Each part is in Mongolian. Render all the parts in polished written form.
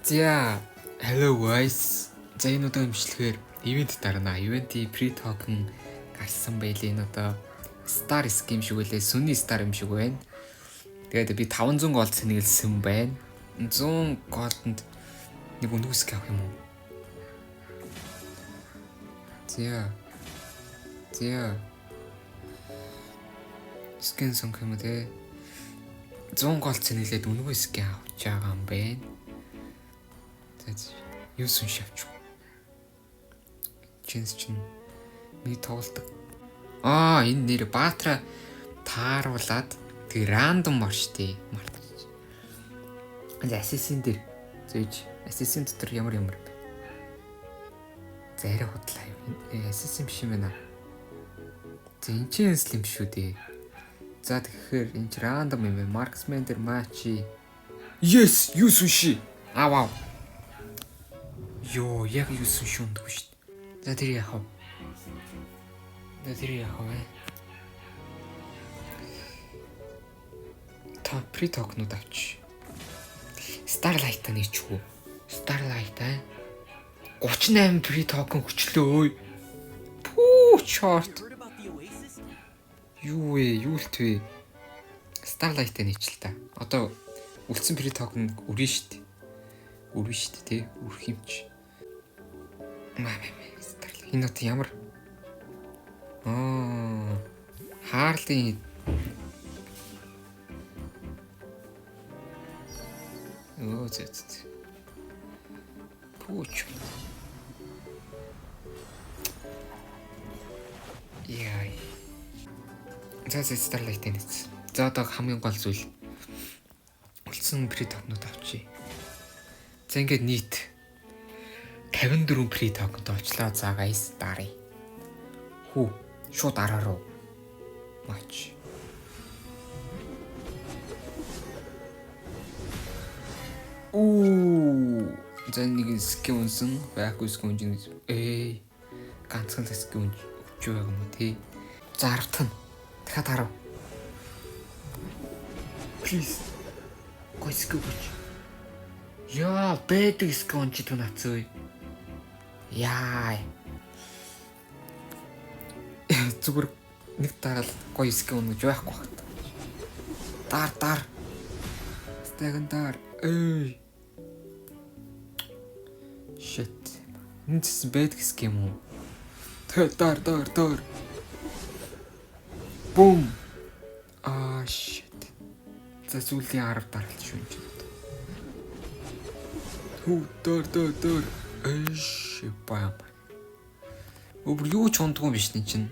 За, hello guys. За, энэ удаа имжлэхээр event дарна. Event-ийн pre-token гарсан байлээ. Энэ одоо Star Scheme шиг үлээ, Sunny Star юм шиг байна. Тэгээд би 500 gold сэнгэлсэн байна. 100 gold-нд нэг үнэсг авах юм уу? За. За. Skin сонгох юм уу те? 100 gold сэнгэлээд үнэгүй skin авч байгаа юм байна. За, юу сүн шавч. Чинс чинь нэг тоглолдог. Аа, энэ нэр Баатра тааруулаад тэг рандом мар штэ. Мартаж. За, Assassin дээр зөөж Assassin дотор ямар ямар бэ? За, арай худлаа юм. Assassin биш юм байна. За, энэ чинь юм шүү дээ. За, тэгэхээр энэ ч рандом юм байна. Marksman дээр Machi. Yes, юу сүн ши. Аа, вау. Йоо, яг юу сүн шүүндгүй шүү дээ. За, тэр яах вэ? За, тэр яах вэ? Та pre токнууд авч. Starlight-а нийчгүй. Starlight аа. 38 pre токен хөчлөө ой. Пүү, чорт. Юу вэ? Юу л твэ? Starlight-а нийчл та. Одоо үлдсэн pre токен өрнө шүү дээ. Өрнө шүү дээ, тий? Өрх юм чи. Маа маа. Starlight. Энэ одоо ямар аа Хаарлын Өө, зэ зэ. Пүүч. Яа. За за, Starlight нэц. За, одоо хамгийн гол зүйл үлдсэн pre токнууд авчи. За, ингээд нийт 54 pre токентой очлоо. За guys, даръя. Хүү, шууд арааруу. Мач. Уу. За, нэг skin унсан, байхгүй skin унж. Эй. Ганцхан skin унж өгч байгаа юм уу те? За, 10 тань. Дахиад 10. Please. Гой skin өгч. Яа, байдаг skin унждаг нацгүй. Яа. Зүгээр нэг дараал гоё skin унаж байхгүй багт. Дар дар. Стаган дар. Эй. Shit. Энэ чсэн байдаг skin юм уу? Тэгээ дар дар дар. Бум. Аа, shit. За, сүүлийн 10 даралт шүү энэ чинь. Хүү, дар дар дар. Эш, бам. Өвөр юу ч ундгүй биш энэ чинь.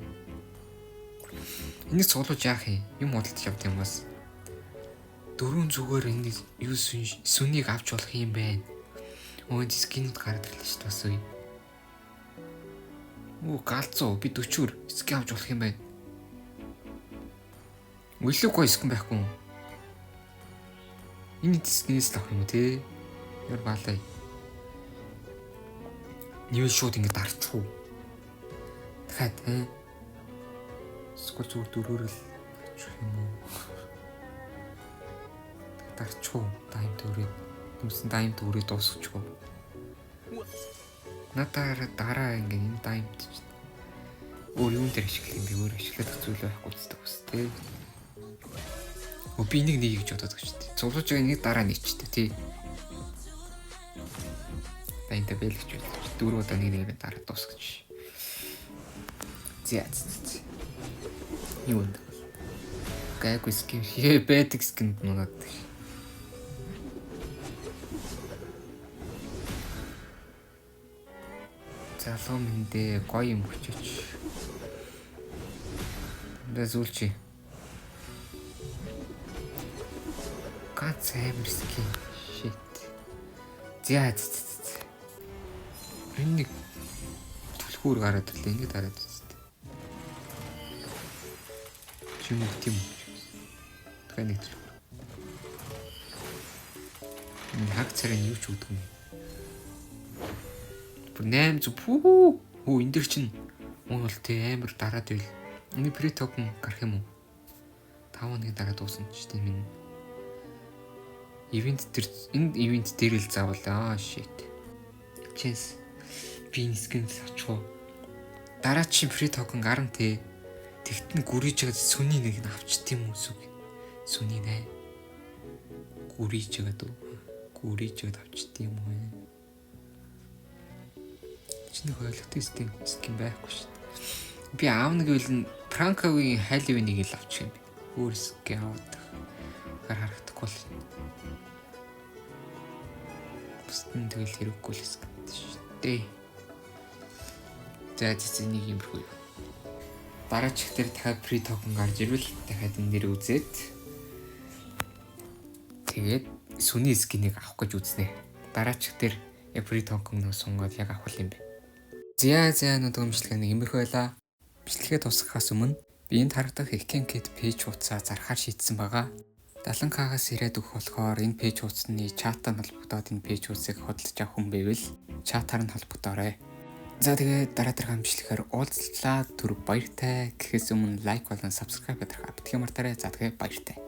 Энийг цуглуулж яах юм? Юм худалдаж авд юм бас. Дөрвөн зүгээр энэ юу сүнийг авч болох юм байна. Өө, skin үүд гараад ирлээ шүү дээ бас үе. Оо, галзуу, би 40-өр skin авч болох юм байна. Илүү гоё skin байхгүй юм. Энэ skin ээс л авах юм уу те? Яр баалаа. Нивэ шууд ингэ дарчих уу? Дахиад те. Эсвэл зүгээр дөрөөр л дарчих юм уу? Дарчих уу? Дайм дөрөв. Нүмсэн дайм дөрөв дуусгачих уу? Надаар дараа ингэ энэ даймд чинь өөр юун дээр ашиглах юм бэ? Өөр ашиглах зүйл байхгүй зү бас те. Өө, би энийг нэг гэж бодоод байгаа шүү дээ. Цуглуулж байгаа нэг дараа нийчтэй тий. Даймта бэлгэж байлаа. Дөрөв удаа нэг нэг дараа дуусгаж. За за. Юу вэ? Гайгүй skin байдаг skin нунаад. Залуу мэндээ гоё юм өчөөч. Дэ зүйлчи. Гац амар skin. Shit. За за за. Энэ нэг түлхүүр гараад ирлээ. Ингэ дараад үзтээ. Чи юм уу тийм үү? Тэгэхээр нэг түлхүүр. Энэ хаг царай нь юу ч өгдөг юм. Бүр 800 пүү. Хөө, энэ дэр чинь уун бол тэ амар дараад байл. Энэ pre токен гарах юм уу? 5 хоногийн дараа дуусна ч тийм минь. Event дээр, энэ event дээр л заавал, аа, shit. Chance би энэ skin л очих уу? Дараагийн free token гарна те. Тэгтэн гүрийж байгаа, сүний нэг нь авчт юм уу сүг. Сүний нэ. Гүрийж байгаа дөө. Гүрийж байгаа, авчт юм уу? Чи нэг ойлгохтой skin байхгүй шүү дээ. Би аавна гэвэл нь Франкогийн Halloween-ыг л авчих юм би. Өөр skin аваад гар харагдахгүй л. Бусд нь тэгэл хэрэггүй л skin шүү дээ. За, зэ, нэг юмрхүү юу. Дараачих дээр дахиад free token гарч ирвэл дахиад энэ нэр үзээд, тэгээд сүний skin ийг авах гэж үзнэ. Дараачих дээр яг free token нөө сунгаад яг авах юм бэ. За за, өнөөдөр бичлэг нэг иймэрхүү байлаа. Бичлэгээ дуусгахаас өмнө би энд харагдах Ekenket page хуудасаа зархаар шийдсэн байгаа. 70K-гаас ирээд өгөх болохоор энэ page хуудасны чатаар холбогдоод энэ page хуудсыг худалдаж авах хүн байвал чатаар нь холбогдоорой. За, тэгээд дараа дараагийн бичлэгээр уулзлаа. Түр баяртай гэхээс өмнө like болон subscribe дарахаа битгий мартаарай. За, тэгээд баяртай.